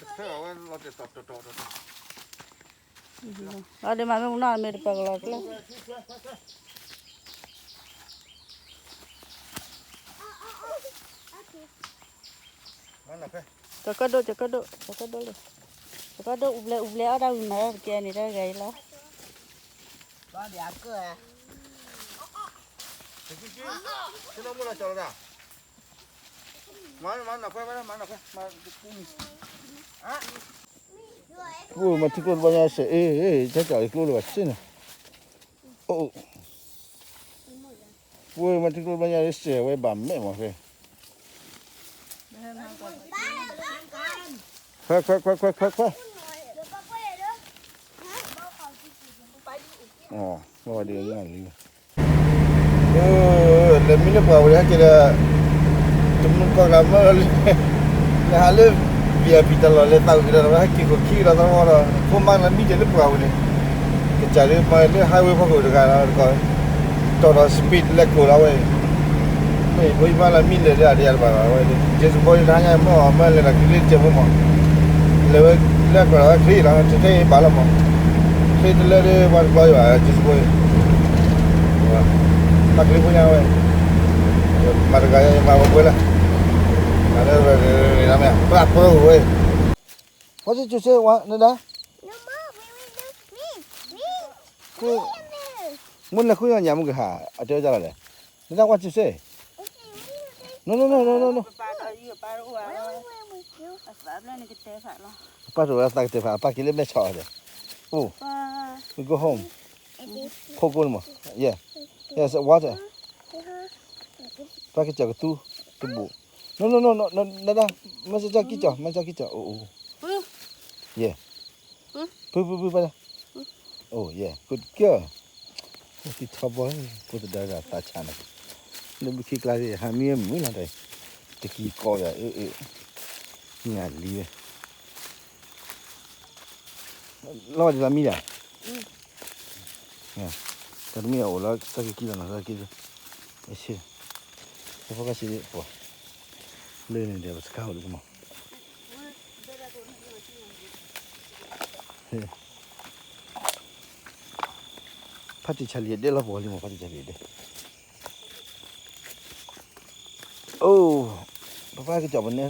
တဖဲအဝဲလီၤတဲာ်တီၤတီၤတီၤတီၤ, လီၤဒ့မးမ့ၢ်ပနီၢ်မ့ၢ်တပၢၤကလီၤကျဲ, ကကဒိၣ် ကကဒိၣ် ကကဒိၣ်လံ, ကကဒိၣ်အူဘျဲၣ်အူဘျဲၣ်အီၣ်ဒၣ်ဝံၤမး ပကဲန့ၣ်တဂၤအံၤလီၤ. ပှၤမၤထံကျိတဘျီညါစဲး အ့ၣ် အ့ၣ် ကၠီကၠီအံၤကျိလၢၤဘၣ်စ့ၢ်န့ၣ်, အိၣ် ပှၤမၤထံကျိတဘျီညါစဲးဝဲဘၣ်မဲာ်မးဖဲ, ခွဲခွဲခွဲခွဲခွဲခွဲ, အီၤ လီၤဒ်န့ၣ်လံ. လဲၤမံလၢပှၢ်ပူၤန့ၣ် ဟဲက့ၤဒီး တမုၢ်ကီၢ်ကမၢလီၤလံ, လဲၤဟးလၢ VIP တၢ်လီၢ်လဲၤသးဝံၣ်ကဒီး ဟဲက့ၤခိၣ်ခံကဒီးသီဒီး ဖိမါလၢမံဒဲးလၢပှၢ်ပူၤန့ၣ်, ကစၢ်ဒုးမၤလၢ highway ဖီခိၣ်တဂၤဒီး တီၢ်ဒီး speed လဲၤကိၢ်လီၤဝဲအံၤ, မ့ၢ်ဖိမါလၢမံလဲၤလၢအဒံးအတဘၣ်လီၤဝဲ, ယဲစဘီဒုးတဟါညါမၢအီၤမၢလဲၤဒီးချ့ချ့တစဲးဖိမး, လဲၤဝဲလၢကီၢ်ဒီးဝဲချ့လီၤ တထဲအံၤဘၣ်လီၤမး, ချ့တလၢဒ်ပှၤတကျီအံၤဘၣ် ယဲစဘီအံၤ ပှၤချ့ဖိညါဝဲ, မၤတဂၤယမၤဝဲပှဲၤလၢ, မၤလၢ ပှၤပြၢဝဲ, ဖီစ့ကၠူစ့ဝါ နဒါ, မ့ၢ်လဲၤဃုညါမုၢ်ကဟၣ် အတဲဝဲဒၣ်လီၤလဲၣ်, နဒါကွၢ်စ့စ့, no no no no no no, ပၢ်တအိၣ်အသးကတဲာ်ဖး အပၢ်က့ၤလၢမဲဆီးအီၤဒီး, အိၣ်, we go home, ဖိကိးန့ၣ်မး, yeah, yes water, ပၢ်ကစၢ်ကသူတဘူး, no no no no, နဒါ, မ့ၢ်စ့ကၠီကံကၠီ မ့ၢ်စ့ကၠီကံကၠီ, အိၣ်အိၣ်, yeah, ဖုဖုဖုပၢ်, oh yeah good girl, တံၤထီဘီ, ဖိသဒါဒၣ်သးဆးန့ၣ်, လၢဘုခ့ကျါ ဟးမံဝဲမုၢ်လီၤတၢ်, တကံၤကိးယၤ အ့ၣ်အ့ၣ်, ညၣ်လံဝဲ လီၤဒ်လီၤမံဒၣ်, တၢ်တမံၤအအိၣ်လီၤ တၢ်ကကံလီၤနီၤ တၢ်ကကံ, ဆ့, တၢ်ဖီကါဆ့ပှၤ, လၢန့ၣ်ဒီးပစခါအိၣ်လံကမီၤ, ဖါတံၢ်ဆါလံၤအဒဲလီၤပှီၤလံမး ဖါတံၢ်ဆါလံၤအဒဲ အိၣ်, ပပၢ်ကစီၣ်ပနဲ,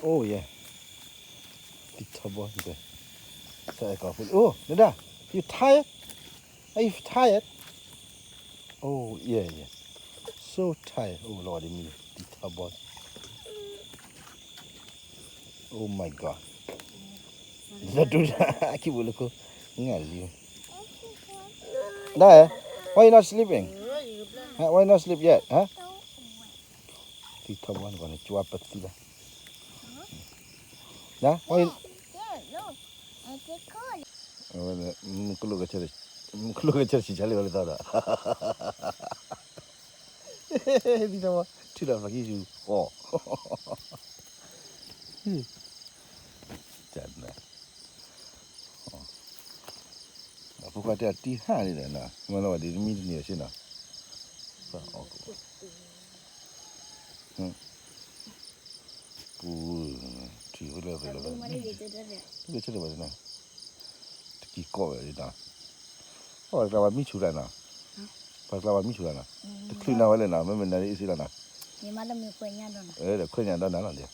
အိၣ်ယဲ, တံၤထီဘီ, တၢ်အဲၣ်ကီၢ်ဖိလံ, အိၣ် နဒါ, you tired? Are you tired? Oh yeah yeah, so tired, အိၣ်လီၤဒ်မံၤ တံၤထီဘီ, oh my god, လၢဒူၣ်ဒၣ် ခံဘိလၢခိ, ငါလံ, ဒါ, why you not sleeping? Huh? Why you not sleep yet? Huh? တံၤထီဘီန့ၣ် ကွၢ်န့ၣ် ကွၢ်ပသံလီၤ, ဒါ, why you, အဝဲ, မုၢ်ကလိၣ်ကဆၢ, မုၢ်ကလိၣ်ကဆၢတဆံးဆါလံဝဲလၢသီဒီး, တံၤထီဘီ, ထုးဒီးဖျၢၣ်ခံဆူဃီ, တၢ်နါ အဖိခွါတဲအတံၢ်ဟါန့ၣ်ဒီးနီၤ မ့ၢ်လီၤဝဲဒ်တမံၤတနံၤအဆ့နီၤ, ပူၤ, ထံၣ်ဝဲလၢဖဲလၢဖဲ, တကဆၢတဘၣ်နီၤ, တကံၤကိးဝဲဒ်နီၤ, ပှၤတကျါပှၤမံဆူၣ်တၢ်နီၤ, ပှၤတကျါပှၤမံဆူၣ်တၢ်နီၤ, တချုးနီၤဝဲလဲၣ်နီၤ မ့မ့ၢ်နၤဒ်အ့ၣ်စ့လီၤနီၤ, ယမ့ၢ်တမ့ၢ်ခွဲးညါဒီးနၤ, ဒီးခွဲးညါဒီးနၤလီၤဒီး,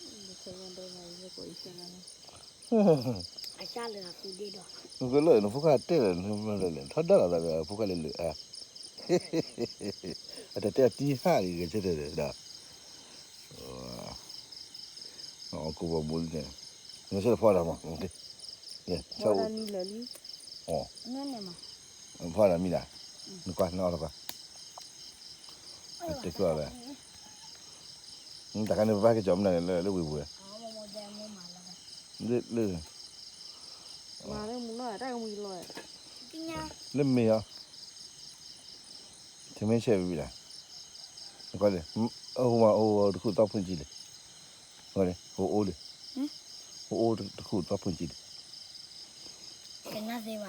အကလၢနဖိခွါတဲလၢၤ ထီဒါလီၤသးဒီးဖိခွါလၢလၢာ်, အတတဲအတံၤဟၣ်ဂ့ၤဂ့ၤဆၢထၢၣ်ဒီး, ကိးဘီဘိန့ၣ်, နဆၢဖီဒၣ်မး, ဖီဒၣ်မံလၢာ်လံ, ဖီဒၣ်မံလၢာ်, နကွၢ်နအီၣ်တကွၢ်, တဲကီးလၢ တၢ်ခါန့ၣ် ပဘၣ်က့ၤကၠီမနုၤလဲၣ် လၢဝ့ၢ်ပူၤ, လၢ လၢမ့ၢ်အီၤ, ထမ့ၢ်ဆဲးဝံၤလီၤ, နကွၢ်လၢ အဟိမး အိၣ်တခူၣ်သီဖိနံၣ်လံ, အိၣ်အိၣ်လံ, အိၣ်အိၣ်တခူၣ်သီဖိနံၣ်လံ,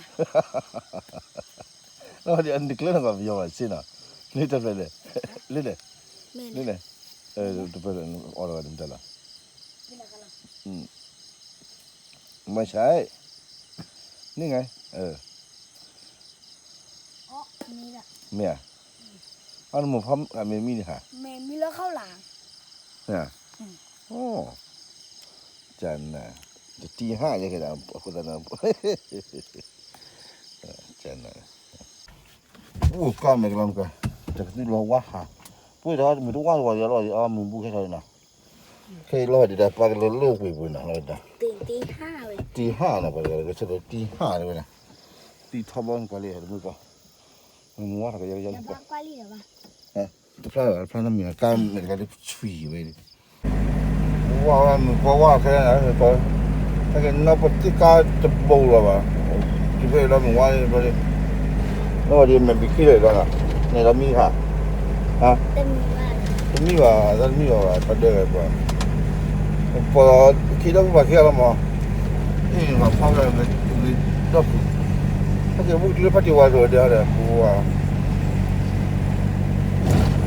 နကျဲနကွၢ်ပယီၤဘၣ်စ့နီၤ, လၢတဖျၢၣ်လဲၣ်, လၢလဲၣ်, လၢလဲၣ်, တဖျၢၣ်လဲၣ် အီၣ်တဂၤတမတၤလီၤ, မဆါ, န့ၣ်ငါ, မ့ၢ်ဧါ, အနမိၢ်ဖီမ့ၢ်မံန့ၣ်ဧါ, မ့ၢ်မံလၢခီၣ်လၢ်, ကနၤ, တတံၤဟါယဲကဲဒၣ် အဃိသတးန့ၣ်, ကနၤ, အိၣ်ကါမဲာ်ကလီၤနကါ, တကသူလီၤဝါဟး, ပှၤတၢ်မ့ၢ်တဝါတဝါယၤလီၤ အမုၢ်ဘူခဲထီၣ်န့ၣ်နီၤ, ခဲအံၤလီၤဒံးတၢ်ပာ်ကလၢလၢဝ့ၢ်ပူၤနီၤ, လီၤဒံးတၢ်, တံၤဟါနီၤ ပှၤတဂၤကဆၢထၢၣ်တံၤဟါတဝဲန့ၣ်, တံၤထီဘီနကါလံ တမုၢ်ကီၢ်, မုၢ်ဝါထီၣ်ကယီကယီလံ, တဖျါဘၣ် တဖျါနီတမံၤ ကါမဲာ်တကါလၢဆွံဝဲ, ဝါဝဲမုၢ်ကီၢ်ဝါခဲလၢာ်, ဟဲက့ၤနီၢ်ပသ့ၣ်ကါတဘိလီၤဘၣ်, တုၤဖဲအံၤလီၤမုၢ်ဝါလံ, လီၤဒံးမဲာ်ဘံခံလၢာ်လီၤ, န့ၣ်ဒီးမံဟး, တမံဘၣ်, တမံဘၣ်, တမံဘၣ်, ထီၣ်ဒၢဝဲပှၤ, ပှၤခံဒီးပှၤခံဂၤလီၤမး, အ့ၣ် ပှၤဖီဝဲ, ဒီးပူၤ, ဟဲက့ၤပူၤတုၤလၢဖးတံၢ်ဝါစိၤဒဲးဒီးပူၤ,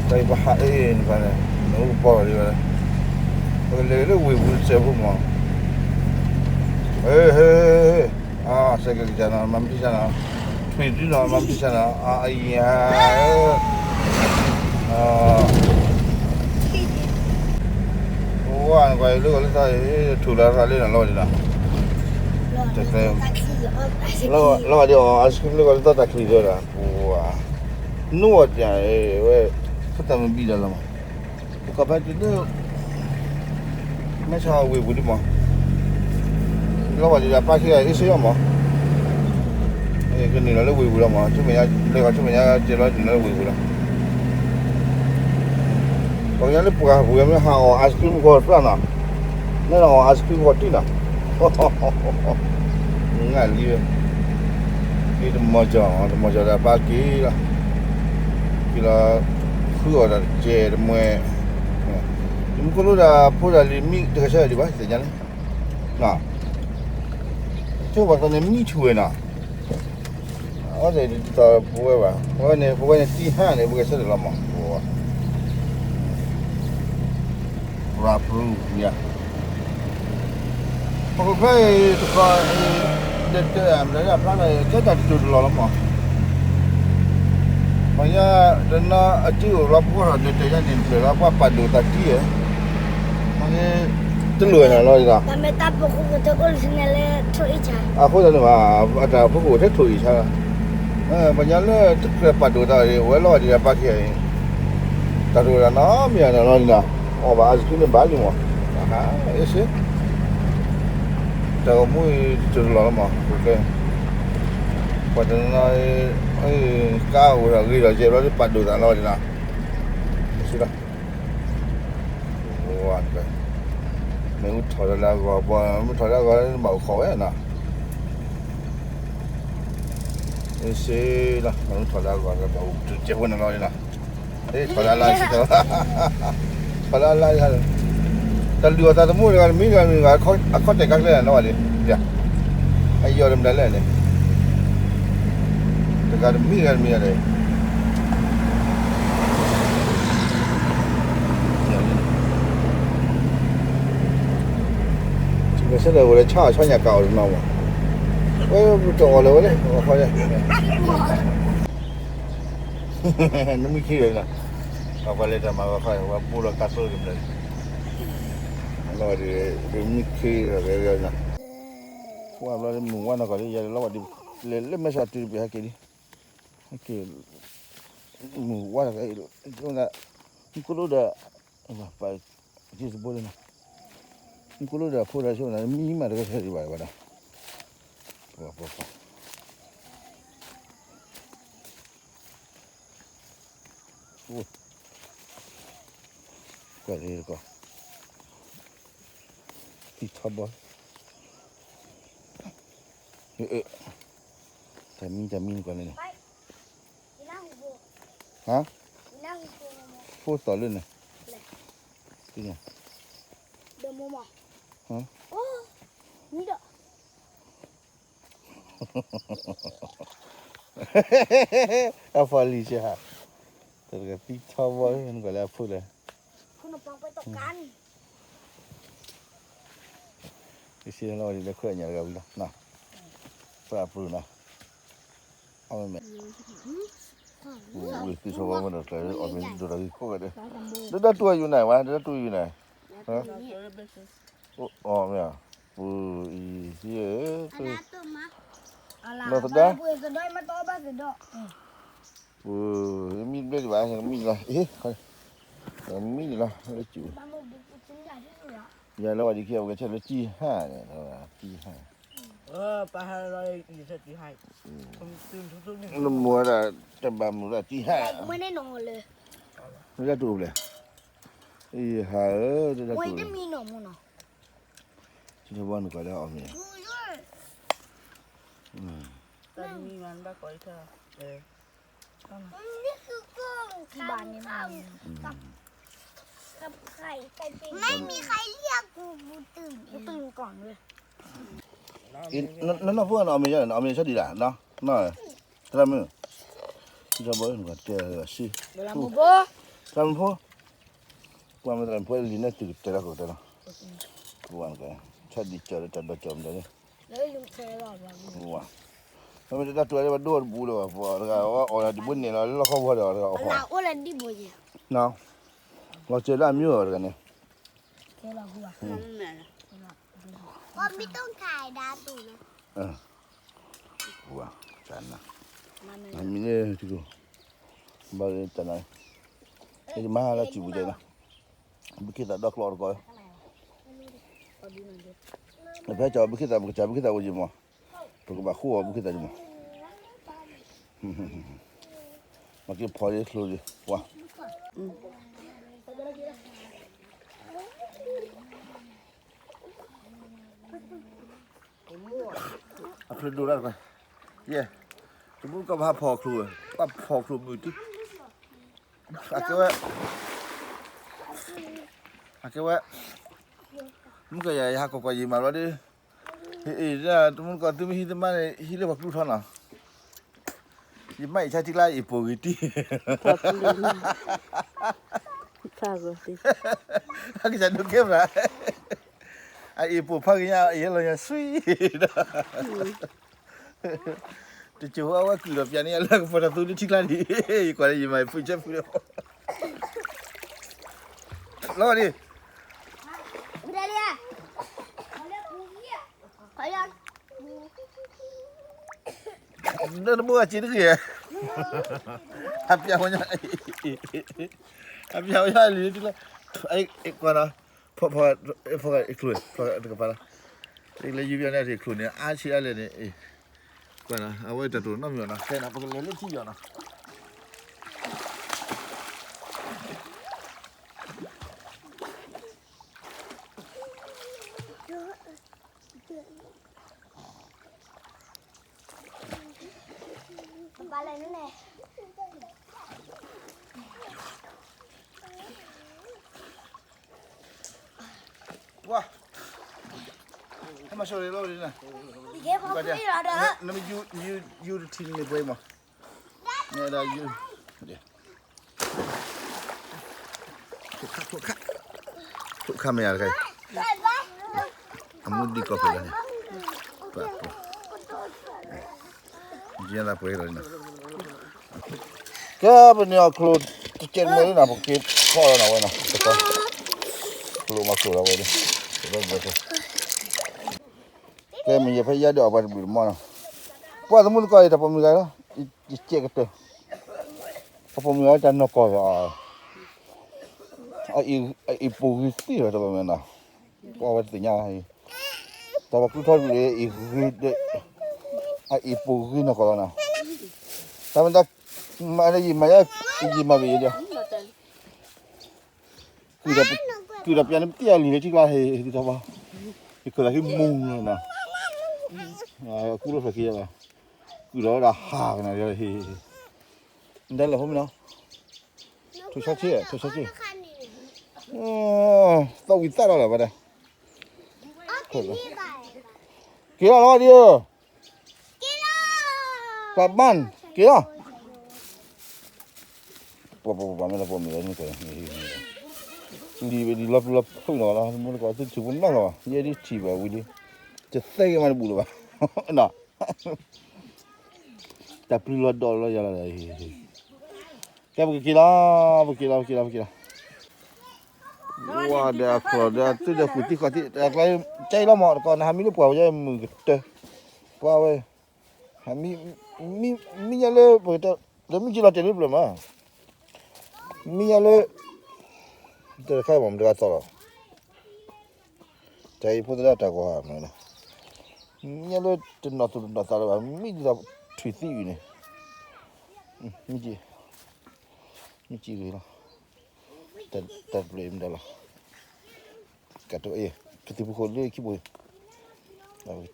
တၢ်အံၤပဟးအ့ၣ်န့ၣ်န့ၣ်, နအိၣ်ပီၢ်လံဝဲ, ပကလဲၤလၢဝ့ၢ်ပူၤတစဲးဖိမး, ဟ့ ဟ့ ဟ့ ဟ့ စဲးကကစၢ်နီၤ မၤမတံၢ်စၢ်နီၤ, ထွံၣ်ဒုနီၤ မၤမတံၢ်စၢ်နီၤ, အယၤဧၢ, ဝါနကွၢ်အံၤလၢဂီၤလၢသီအံၤ ထူၣ်လီၤသးလၢနလီၤဒံးနီၤ, လီၤဒံးအီၤ ice cream လၢဂီၤလၢသီတၢ်ချံးဒီးဒၣ်, ပဝါ, နအိၣ်တၢ်အံၤဝဲ, ဖဲတၢ်မၤဘံၣ်ဒီးလီၤမး, ပကဘၣ်တုၤလၢ မဲဆီးဝ့ၢ်ပူၤဒံးမး, လီၤဝဲဒံးဒီးပၢ်ခံဂၤအ့ၣ်စ့ၣ်အီၤမး, ကနုာ်လီၤလၢဝ့ၢ်ပူၤလီၤမး, ဆူမဲာ်ညါ လၢဂီၤဆူမဲာ်ညါကဲလီၤနုာ်လီၤလၢဝ့ၢ်ပူၤလီၤ, ပှၤကညီလၢပှၤပူၤဝဲမ့ၢ်ဟးအီၣ် ice cream ဂီၤသၣ်နီၤ, မ့ၢ်ဟးအီၣ် ice cream ဂီၤတံၢ်နီၤ, ငါလံဝဲ, တမီၤကီၤ တမီၤကီၤဒီးပၢ်က့ၤလီၤ, က့ၤလီၤ, ဃုအီၣ်ဒီးတကဲတမှဲ, မူခိၣ်လိၣ်ဒီးဖိဒၣ်လံမံတကဆၢဒံးဘၣ် သ့ၣ်ညါန့ၣ်, ဆိပှၤသးန့ၣ်မံထူဝဲနီၤ, အဝဲသ့ၣ်ဒ်သိးပဝဲဘၣ် ပဝဲန့ၣ် ပဝဲန့ၣ်တံၢ်ဟါန့ၣ် ပကဆၢထၢၣ်လီၤမး, ပှၤပရူၤ ပခိၣ်ဖျၢၣ်အံၤတခီအံၤ ဒၢးတၢးမတၤဒၣ်ဖျါလီၤ ကဲတၢ်တတိၤတလီၢ်လီၤမး, ပှၤညါတနီၤအစုအိၣ်လီၤ ပှၤထီၣ်ဒၢးတၢးညါန့ၣ် တဖျၢၣ်လီၤ ပှၤပာ်ဒိၣ်သးတံၢ်ဧၢ, မ့ၢ်တလိၣ်ဝဲနီၤလီၤဒ်နီၤ, အဃိသတးန့ၣ်ဘၣ် အတၢ်ဖိကအိၣ်ထဲထိၣ်အံၤဆါလီၤ, ပှၤညါလၢတကြၢးပာ်ဒိၣ်သးအံၤ အိၣ်ဝဲလီၤဒ်ဒီးပၢ်ခံဂၤအံၤ, တၢ်တအိၣ်ဒၣ်နီတမံၤနီၤလီၤဒ်နီၤ, အီၣ်ဘၣ် ice cream န့ၣ်ဘၣ်လံမး, အ့ၣ်စ့ တၢ်ဂီၤမူအံၤတတိၤတလီၢ်လီၤမး, ပှၤတနီၤ ကါအိၣ်ဒီးဂ့ၤဒီးယဲၢ်ဘျီ ပာ်ဒိၣ်သးလီၤဒ်နီၤ, စူလီၤ, မ့ၣ်အူထီၣ်ဒီးလၢအဂီၢ် ပှၤမ့ၢ်ထီၣ်လၢအဂီၢ် ဘၣ်အိၣ်ခိးဝဲနီၤ, အ့ၣ်စ့လီၤ မ့ၣ်အူထီၣ်လၢအဂီၢ် ဘၣ်အိၣ်တစဲးဖိန့ၣ်လီၤဒ်နီၤ, ထီၣ်လၢအလါ ထီၣ်လၢအလါ, တၢ်လုၢ်အီၣ်သးသမူတဂၤတမံၤတဂၤတမံၤ အခီၣ်တဲာ်ကါကျဲနီၤဝဲဒၣ်, အယီၢ်တမတၤလဲၣ်န့ၣ်, တဂၤတမံၤတဂၤတမံၤဒီး ဆၢထၢၣ်ဝဲလၢဆါအီၣ်ဆါညၣ်ကးအီၣ်တနီၤမး, ဝဲတအီၣ်လၢၤဝဲလၢ နမ့ၢ်ခံဂၤလီၤ, ပှၤလဲၤတၢ်မၤဝဲခီ ပှၤဘိလီၤကါသိတဘျီ, လီၤဒ် မုၢ်ခ့လီၤကဲ, ပှၤဘျီမုၢ်ဝါနီၢ်ကီၢ်လၢယၤလီၤဝဲဒ် လဲၤလၢမဲာ်ဆှးတုၤတဘ့ၣ်ဟဲက့ၤလံ, ဟဲက့ၤ မုၢ်ဝါနီၢ်ကီၢ်, မုၢ်ကိၣ်လိဒီး ပှၤ က့ၤသဘိလၢနီၤ, မုၢ်ကိၣ်လိဒီးအဖိဒီးဆိၣ်နၤ မံမးတဂၤဆၢဒံးဘၣ်ဝဲဒၣ်, ပှၤပှၤပှၤ ကွၢ်လၢတကီၢ်, သံထီဘီ, တၢ်မံတၢ်မံနကွၢ်န့ၣ်, ဟါ, ဖိသီၣ်လၢန့ၣ်, သ့ၣ်ညါ, ဟါ အဖီလံၤဆဲဟါ, တၢ်တဂၤသံထီဘီ နကွၢ်လၢအဖိလဲၣ်, ကစ့လီၤဒ်လၢခွဲးညါတဂၤဝံၤလီၤ, ပှၤပူၤနီၤ, အီၣ်မ့ၢ်, ဝံၤသံထီဘီမ့ၢ်ဒီးကျဲအီၣ်မ့ၢ်ဒိၣ်တၢ်ဂ့ၤကိးဂၤဒဲး, ဒဒၣ်တူၢ်ယူၤနၤဝဲ ဒဒၣ်တူၢ်ယူၤနၤ, အီၣ်မ့ၢ်, ပူၤအံၤသံ, လီၤသဒၣ်, ပူၤ, မံဘျဲဒံးဘၣ် မံလီၤ, မံလီၤ, လၢစူၤ, ယၤလၢဝဲဒ်ခံ ပကဆဲးလၢစံဟါန့ၣ်, စံဟါ, နမိၢ်ဒၣ် တဘၣ်မုာ်ဒၣ်စံဟါ, လၢတၢ်တူၢ်ဘျဲၣ်, အံၤဟါဧၢ, တၢ်တူၢ်, စံထီဘီနကွၢ်လၢအီၣ်မ့ၢ် နီၢ်နီၢ်ဖိနအီၣ်မ့ၢ်ယါန့ၣ် အီၣ်မ့ၢ်ဆၢဒံးဒၣ်, နီၢ်, သရၣ်မုၣ်, စံထီဘီနကွၢ်တဲစ့, သရၣ်မုၣ်ဖိ, ကွၢ်မ့ၢ်သရၣ်မုၣ်ဖိလံၤန့ၣ် သုကတဲလီၤကတဲလီၤ, ဆၢဒံးကၠီၤလၢတၢ်ဒိးကၠီၤမ့ၢ်, မ့ၢ်တၢ်တူၢ်လၢပဒိၣ်တဘူးလၢၤဘၣ် ပှၤတဂၤအီၣ်ဒၣ်ဒ်ဘိန့ၣ်လီၤ လၢလီၢ်ခီဝီဒီးတဂၤအီၣ်ဃီ, လီၤစၢၤလၢအမံၤအီၤတဂၤန့ၣ်, မံၤန့ၣ်, ဘၣ်တနၤ, ယမၤလၢစံၣ်ပူၤတဲနီၤ, ဘုခ့သးဒီကျီၢ်တကီၢ်, ဖဲကၠီဘုခ့သး ပကစၢ်ဘုခ့သးအိၣ်ယံၤမး, ပကဘၣ်ဃိအီၤဘုခ့သးယံၤမး, မၤက့ၤဖီလံကျိလံ, ပှၤ အဖျၢၣ်ဒိၣ်ဒၣ်တခါ, ယဲ, တမူတကိးဘၣ်ဟးဖီၣ်ချိၣ်, ဘၣ်ဖီၣ်ချိၣ်မုၢ်တံၢ်, အကဲဝဲ, အကဲဝဲ, မုၢ်ကယၤယဟးကီးကီးယံၤမးလီၤဒီး, အ့ၣ် တမူတကိးသုမ့ၢ်ဟံးသမါန့ၣ် ဟံးလၢပှၤကျူထီနီၤ, ယမ့ၢ်အံၤဆါထံကျါအံၤပိာ်ဂ့ၤတံၢ်, ကစၢ်ဒိးကဲမး, အအံၤပိာ်ဖးကညါ အအံၤလီၤညါဆွံဒီး တစိၤအဝဲကုၢ်ဒီးပျးန့ၢ်ယၤလၢကပီၤတၢ်သူလၢထံကျါန့ၣ်, ယကွၢ်လၢယမၤဖုဆဲဖုလီၤ, လီၤဒံး, နဘိအစ့တဂ့ၤ, အပျးဝဲညါ, အပျးဝဲညါလံ, ကွၢ်နီၤ, ဖီ, ဖီ, ဖီချိၣ်, ဖီတကပၤလီၤ, လၢယုဘၣ်န့ၣ်ချိၣ်န့ၣ် အါဆံးအါလဲၣ်န့ၣ်, ကွၢ်နီၤ အဝဲတၢ်တိၢ်နီတမံၤအီၤနီၤ, ခဲနီၤ ပကလဲၤလၢထံယီၤနီၤ ပလဲၤန့ၣ်, ဝါ, ဟဲမၤဆိလီၤဒ်န့ၣ်, နမ့ၢ်ယူ, ယူ, ယူတထံၣ်န့ၣ်ပှဲၤမး, နဒၣ်ယူ, ခိၣ်ခါ, ခိၣ်ခါ, ခိၣ်ခါမ့ၢ်ယါတခါအံၤ, အမူဒံးကီၢ်ဖျၢၣ်လၢန့ၣ်, ပှၤ, ယဲလၢပှဲၤလီၤန့ၣ်, ကဲပန့ၢ်အီၣ်ချိၣ်, ကဲမ့ၢ်လၢနၤ ပက့ၤဖီၣ်လီၤနၤဝဲနီၤ, ကျိမၤကျိလီၤဝဲ, ကဲမ့ၢ်ယဲဖဲယဲဒၣ်အပှၤတဘျုးတမီၢ်နီၤ, ပှၤသမုၣ်သကိးအံၤ တၢ်ပိာ်မုၣ်ဂၤလီၤ, ယကဲကတၢၢ်, တၢ်ပိာ်မုၣ်ဂၤတၢ်နီၢ်ကီၢ်လီၤ, အအံၤပိာ်ဂံၢ်သံလီၤ တၢ်ပိာ်မုၣ်နီၤ, ပှၤဝဲတသ့ၣ်ညါ, တၢ်ပှၤကျူထီၣ်တဘျုးအံၤဂ့ၤ, အအံၤပိာ်ဂံၢ်နီၢ်ကီၢ်လီၤနီၤ, တၢ်မ့ၢ်တၢ်, မၤယံၤမၤယါ, ယံၤမၤဘၣ်ယဲဒၣ် ကုၢ်ဒီးပျၢၤန့ၣ် ပတံၢ်အလံၤလၢထံကျါဟ့ၣ်, ဟ့ၣ်တၢ်ဘၣ်, ယကၢၢ်သးဟံးမူလီၤနီၤ, ကူၣ်လိာ်ဖျဲၣ်ခံယဲဘၣ်, ကုၢ်ဒီးဝဲဒၣ်ဟးကနၤဟ့ၣ်, နတၢ်လဲၤဖိမ့ၢ်နီၤ, ထိၣ်ဆီဆ့, ထိၣ်ဆီဆ့, သီၣ်ဝံၤသၣ်လီၤလၢၤဘၣ်ဒၣ်, က့ၤလီၤလီၤဒံးဧၢ ကဘၣ်, က့ၤလီၤ, ပှၤပှၤပှၤမ့ၢ်လၢပိာ်မုၣ်လၢန့ၣ်ကဲ, လံာ်ဝဲဒ်လီၤပျံၤလီၤဖုးနီၤလီၤ, မ့ၢ်တကိးသုတဆူးပနီၢ်လီၤဘၣ်, ယဲဒ်ထံၣ်ဘၣ်ဝံၤလံ, တသဲက့ၤမးတဘူၣ်လၢၤဘၣ်, တၢ်ပျံၤလီၤဒီးလီၤယၤလီၤ, ကဲပကက့ၤလီၤ, ပက့ၤလီၤ ပက့ၤလီၤ ပက့ၤလီၤ, ဝါဒီးအကျီၢ်ဒီးသုဒီးကွံာ်သံဃီၤသံ, တၢ်ကျါ, ကဲအံၤလီၤမး တကိးနဟးမံလၢပှၢ်ဝဲယဲမုၢ်ကတၢၢ်, ပှၤဝဲ, မံညါလၢပကတၢၢ်, လၢမံက့ၤလီၤတဲာ်လၢပျၢၤမး, မံညါလၢ, တခါမးမတၤတဂၤသီၣ်လီၤ, တၢ်အံၤဖိသဒၣ်တၢ်ကီၢ်ဧါ, မံညါလၢတနီၤသူၣ်တနီၤသးလၢၤဘၣ်, မံဒ်သိးထွံၣ်သံဝံၤန့ၣ်, မံက့ၤ, မံက့ၤဂ့ၤလီၤ, တၢ်တပျဲမတၤလီၤ, ကတိၤအ့ၣ်, ကသံၣ်ဖူခိၣ်လၢခံဘိ,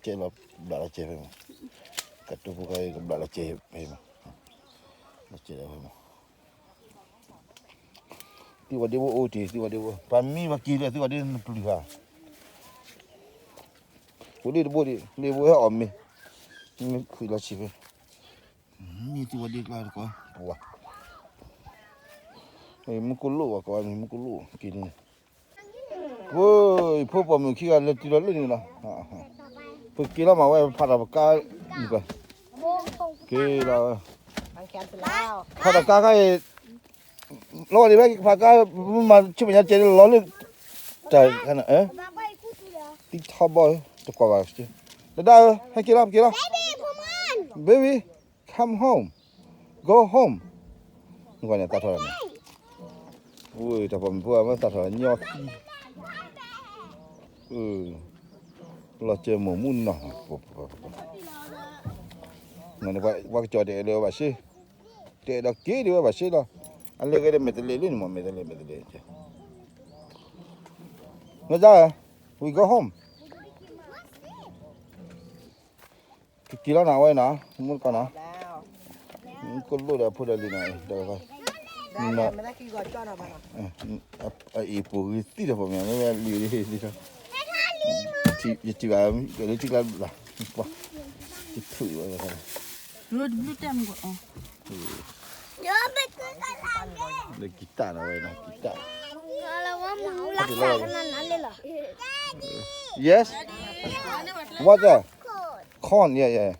ကဲလီၤဘျးလီၤကဲဖဲမး, ကတိၤဖိခါအံၤကဘျးလီၤကဲဖဲမး, လီၤကဲဖဲမး သံဝဲဒ့ဘိအိၣ်တ့ၢ်, သံဝဲဒ့ဘိ, ပှၤမံပှၤက့ၤလၢသံဝဲဒ့နပျုၤဧါ, အိၣ်ဒ့တဘိဒံး, လ့ဘိဟဲအီၣ်မ့ၤ, မ့ၢ်ခွံလီၤဆံးဖဲ, မံသံဝဲဒ့ကျါတကိး, ပဝါ, မုၢ်ကလိၣ်ဝဲကိးမံၤ မုၢ်ကလိၣ်က့ၤန့ၣ်, ဖိပိာ်မုၣ်ခံဂၤလဲၤတုၤလီၤလၢန့ၣ်လီၤ, ပက့ၤလီၤမးဝဲ ဖးထီၣ်ပကါ, က့ၤလီၤ, ဖးထီၣ်ကါခါအံၤ, လီၤဒံးဝဲကဖးကါ, မၤဆူမဲာ်ညါကဲလီၤလၢ, တၢ်, သံထီဘီ, တကွၢ်ဘၣ်, တဒါဧၢ ဟဲက့ၤလီၤ ပက့ၤလီၤ, baby, come home, go home, နကွၢ်န့ၣ်သးထီၣ်လီၤန့ၣ်, ဝဲတၢ်ပိာ်မုၣ်ဖိအမ့ၢ်သးထီၣ်လီၤညီခံ လီၤစၢၤမိၢ်မူနီၢ်, ပှၤကစီၤဒဲးလၢဝဲဘၣ်စ့, တဲဒီးက့ၤဒံးဝဲဘၣ်စ့လီၤ, အလဲၤဂ့ၤဒီးမဲာ်တလဲၤလၢန့ၣ်မး မဲာ်တလဲၤ မဲာ်တလဲၤ, မ့ၢ်ဒၣ်, we go home, ကက့ၤလီၤနၤဝဲနီၤ မုၣ်ကီၢ်နီၤ, ကလိၣ်ဒီးဖိဒီးလံၤနီၤ, အအံၤပိာ်ဂံၢ်သံဒီးပိာ်မုၣ် မ့ၢ်ဝဲလံၤလံၤလံၤ, ယထံၣ်ဘၣ်လၢထံကျါဘၣ်, ယထံၣ်ဝဲ, လၢကံတၢ်နီၤဝဲနီၤ ကံတၢ်, yes, what, corn, yeah, yeah,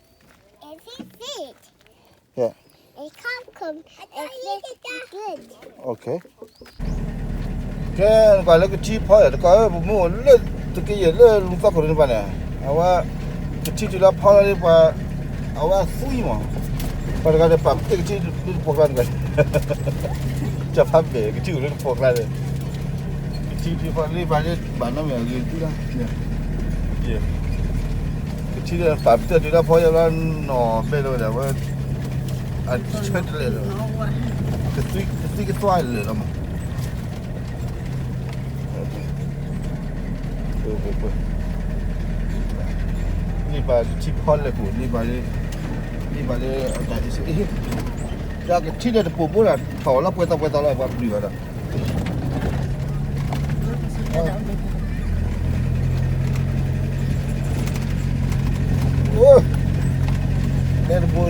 yeah, okay. ကဲ နကွၢ်လၢကထံဖီယၤ တကီၢ်ဧၢ ပမ့ၢ်အိၣ်လၢ တကယဲၢ်လၢလူၤသီခိၣ်န့ၣ်ဘၣ်န့ၣ် အဝဲ ကထံတုၤလၢဖီလီၤလံပှၤ အဝဲအသွံမး ပှၤတဂၤဒီးပာ်ပသ့ၣ်ကထံလၢတပိာ်ကျါန့ၣ် ကဖးဘဲၣ် ကထံအိၣ်လၢတပိာ်ကျါန့ၣ် ကထံတုၤဖီလံပှၤလၢဘၣ်နီတမံၤအဂ့ၤသံလီၤ ကထံလၢပာ်ပသ့ၣ်တုၤလၢဖီယၤလီၤ နီၢ်ဘဲလီၤဝဲဒၣ်ဝဲ အဆၢတလဲာ်လီၤ ကသွံကသွါလၢာ်လီၤမး လံပှၤကထံဖီလဲၣ်ကိၣ် လံပှၤလၢ လံပှၤလၢ တၢ်ကထံလၢတပိာ်ဘိလီၤ ထီၣ်လၢပှဲၤသီပှဲၤသီလၢပှၤပျုၢ်ဘၣ်ဒီး တဲတဘိ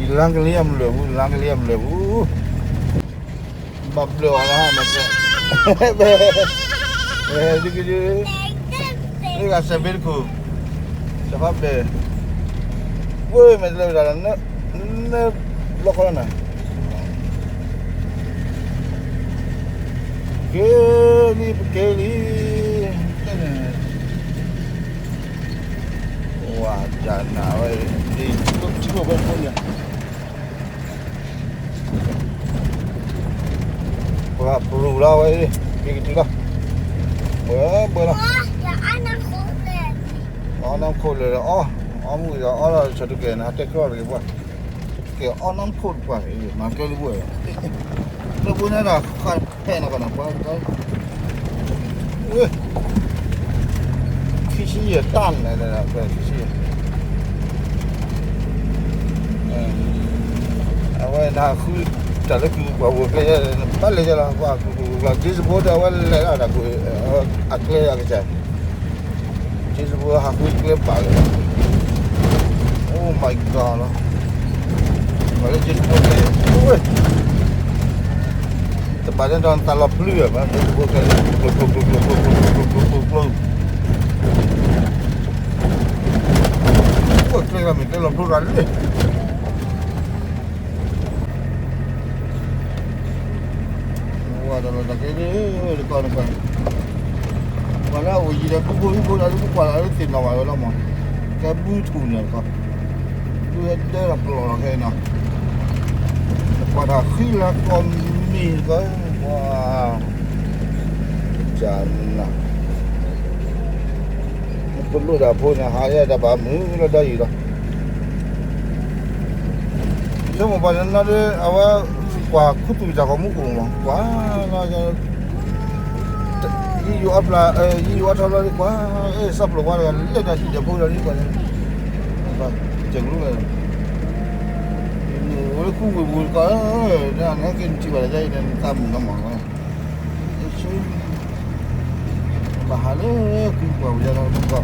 ယလါကလံအမုၢ်လၢာ်ဘူး လါကလံအမုၢ်လၢာ်ဘူး ဘၣ်ဘျၢအီၤလၢဟါမး ဒုးကဒုး လၢဂၤစဲးဘ့တခိၣ် စဖးဘဲ ဝဲမဲာ်တလဲဝဲဒၣ် န လီၢ်ခီလီၤနၤ ပကဲလံ, ဝၤ ကနၤဝဲ, ထံဖိဝဲဖိန့ၣ်, ပှၤပရူၤလီၤဝဲ, က့ၤကတုၤလီၤ, ဘှဲဘှဲလီၤ, အီၣ်နၢ်ခိၣ်လဲၤလီၤ, အီၣ်မူဒီးအီၣ်လီၤ ဆၢထူကဲၤန့ၣ် ဟးတဲကျီၢ်တဂ့ၤပှၤ, ကဲအီၣ်နၢ်ခိၣ်တပှၤန့ၣ် မၤကျဲလံပှဲၤ, လၢပှၤန့ၣ်ဒီး ဃၣ်ဖဲနီၢ်ကီၢ်န့ၣ် ပှၤ ခံဆံယဲၢ်တၢ်န့ၣ်, ခံဆံယဲၢ်, အဝဲနဟးဃုတၢ်လၢကုၢ်ပှၤဝဲၤကျဲ, ဘၣ်လဲၤယလီၤ ပှၤကုၢ်ကုၢ်ကျီၢ် က့စဘိဒီး အဝဲလဲၤလီၤတၢ်ကွံာ်, အကျဲအကစၢ်, က့စဘိဟးဃုကျဲပာ်လၢ, Oh my God လီၤ, ပှၤလၢက့စဘိကျဲ, တဘၣ်န့ၣ်ဒီးနသးလီၤပျုၢ်ဘၣ်, က့စဘိကျဲ, ကျိကျိကျိကျိကျိကျိကျိကျိကျိကျိ, ကျဲလီၤမ့ၢ်ကျဲလီၤဖျိရၤလံ, ဝဲဒီးလီၤတၢ်ကဲဒ်တကီၢ်န့ၣ်, ပှၤလၢအအိၣ်ယံၤဒီး ပူဖိဟံဖိဒီး ပကွၢ်လၢသ့ၣ်နီၣ်ဘၣ်ဝဲလီၤမး, ကဲဘုထူၣ်န့ၣ်တကီၢ်, ဘုဟဲဒၢလီၤကျီၢ်လီၤခဲအံၤနီၤ, ကွၢ်တၢ်ဃံလၤကီၢ်မ့ၢ်တကီၢ်, ပှၤ ကနၤ, ပလိၣ်တၢ်ဖိန့ၣ် ဟးယဲတၢ်ဘၣ်မုာ်လီၤဒီးယံၤလီၤ, ဆိကမိၣ်ပှၤန့ၣ်နီၤဒီး အဝဲကွၢ်ခူသူၣ်တၢ်ဂီၤမူအိၣ်မး ကွၢ်လီၤ, ယံယိၤအီၣ်ဖျါ, ယံယိၤအီၣ်ထီၣ်လီၤဒီး ကွၢ်, စးဖျိးကွၢ်တဂၤလဲၤတၢ်ဟံၣ်ဒီးဖိဒီးဒ်ကွၢ်န့ၣ်, ကဲကလူးဝဲ, အိၣ်လၢခူဝ့ၢ်ပူၤတကီၢ်, နဟဲက့ၤနထံၣ်ဘၣ်ဒီးယါအံၤန့ၣ် နသးမုာ်လီၤမးဝဲ ဘၣ်ဟးလၢကုပှၤဝဲၤလီၤကီၢ်, တၢ်မုာ်က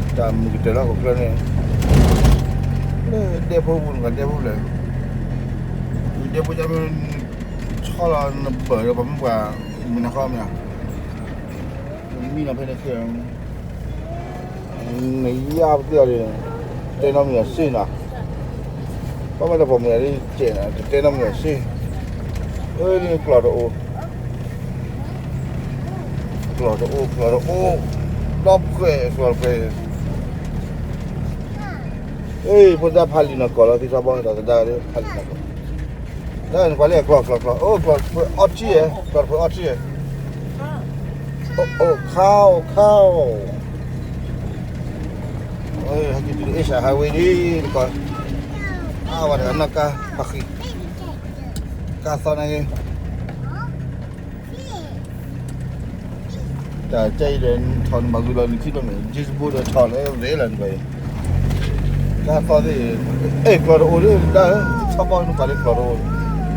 တၢၢ်လၢဟီၣ်ခိၣ်ချၢန့ၣ်, လၢဒဲဖိပူၤနကဒဲဖိလဲၣ်, ဒဲဖိကမ့ၢ်, ဆီလီၤနဘၢၣ်ဒီးပှၤမုၣ်ပှၤ, မ့ၢ်နဃီမ့ၢ်ဧါ, မံနီၤဖဲန့ၣ်ခဲ နယါပသ့ၣ်အီၤဒီး, တဲနီတမံၤအီၤစ့နီၤ, ဘၣ်မ့ၢ်လၢပှၤမုၣ်အံၤဒ်စဲးနီၤ တတဲနီတမံၤအီၤစ့, အၢ ဒ်ကျီၢ်တအိၣ်, ကျီၢ်တအိၣ် ကျီၢ်တအိၣ်, ဒီဖှဲးကျီၢ်တဖှဲး, အ့ ဖိသၣ်ဖးလံာ်နီၢ်ကီၢ်လီၤ သံထီဘီဒီးသဒါဒီးဖးလံာ်နီၢ်ကီၢ်, တၢ်နကွၢ်လၢကျီၢ်ကျီၢ်ကျီၢ် အိၣ်ကျီၢ်တဖှဲးအီထံဧါ ကျီၢ်တဖှဲးအီထံဧါ, အိၣ် cow cow, ဟဲက့ၤတုၤလၢ Asia Highway ဒ်တကီၢ်, အဝဲတဂၤနီၢ်ကါ ဖးဃံ, ကါသီနာ်က့ၤ တၢ်ကဲအံၤဒီး ထီၣ်နဘၣ်ဂုာ်လီၤနခံဘျီမ့ၢ် က့စဘိဒီးထီၣ်လၢရ့လီၤနဘၣ်အံၤ, တၢ်သီသ့ၣ်, အဲၣ်ကျီၢ်တအိၣ်ဒီး ဒၣ်ဧၢ, ထီဘီနကွၢ်လၢကျီၢ်တအိၣ်,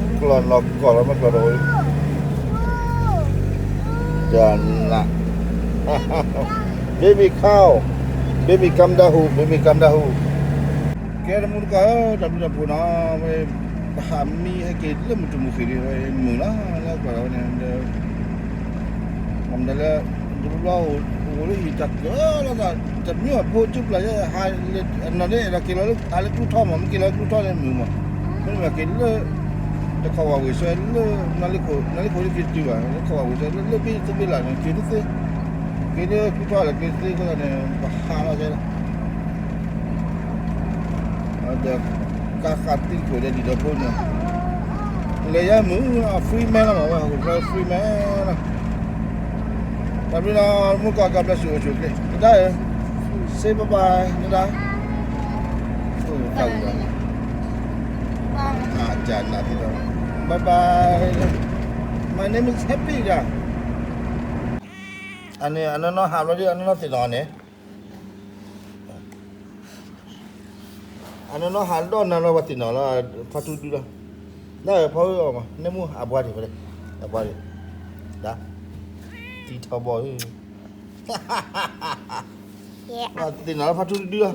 ကျီၢ်နီၢ်ကီၢ်လီၤမ့ၢ်ကျီၢ်တအိၣ်, တၢ်နး, baby cow, baby come down, baby come down, ကဲတမူတကိးဧၢ တၢ်ဘျုးတၢ်ဖှိၣ်နီၤ, ဝဲ ပဟးမံဟဲက့ၤလၢမုၢ်တူၢ်မုၢ်ဃ့ၢ်ဒံး ဝဲမုာ်နီၤ လၢကွၢ်လီၤဝဲန့ၣ်ဒီး မ့ၢ်ဒၣ်လၢ တဘျီဘျီအိၣ်လၢဟံၣ်တၢ်ကၢလီၤသး တမ့ၢ်ဘၣ်ဖိကၠူပျၢ်ယဲ အနီၢ်န့ၣ် အဲၣ်ဒိးက့ၤလီၤလၢ ဟးလၢကျူထီမး မ့ၢ်က့ၤလီၤလၢကျူထီန့ၣ်မုာ်မး, မ့တမ့ၢ်က့ၤလၢ တခီဝဲဝ့ၢ်ဆွဲလၢ နလ့ခိၣ် နလ့ခိၣ်လၢက့ၤတတုၤဘၣ် တခီဝဲဝ့ၢ်ဆွဲလၢ လၢဘ့ၣ်သဘ့ၣ်လၢ်န့ၣ် က့ၤတသ့, က့ၤလၢကျူထီလၢက့ၤတသ့အဃိသတးန့ၣ် ပဟးလီၤကဲလီၤ ဒီး ကါဃးသံခိၣ်ဒီးဒံးဒီးဖိန့ၣ်, လဲၤယါမုာ်လီၤ free man လီၤမး ဝဲဟီၣ်ခိၣ်ချၢ free man လီၤ, တၢ်ဘျုးလီၤ မုၢ်ကီၢ် God bless you အိၣ်ဆူၣ်အိၣ်ချ့ တဒါဧၢ, say bye bye တဒါ, တၢ်ဘျုးလီၤ, bye bye, my name is Happy ဒၣ်, အန့ၣ် အနီၢ်နီၢ်ဟးဘျီဒ် အနီၢ်နီၢ်သ့ၣ်နီၣ်န့ၣ် အနီၢ်နီၢ်ဟးဒီးနၤလီၤ ပှၤသ့ၣ်နီၣ်လီၤ ဖါထူဒုလီၤ, နဖီအီၤမး နမ့ၢ်အဘှါဒံးဖဲလဲၣ်, အဘှါဒံး, ဒၣ်, သံထီဘီဧၢ, ပှၤသ့ၣ်နီၣ်လီၤ ဖါထူဒုလီၤ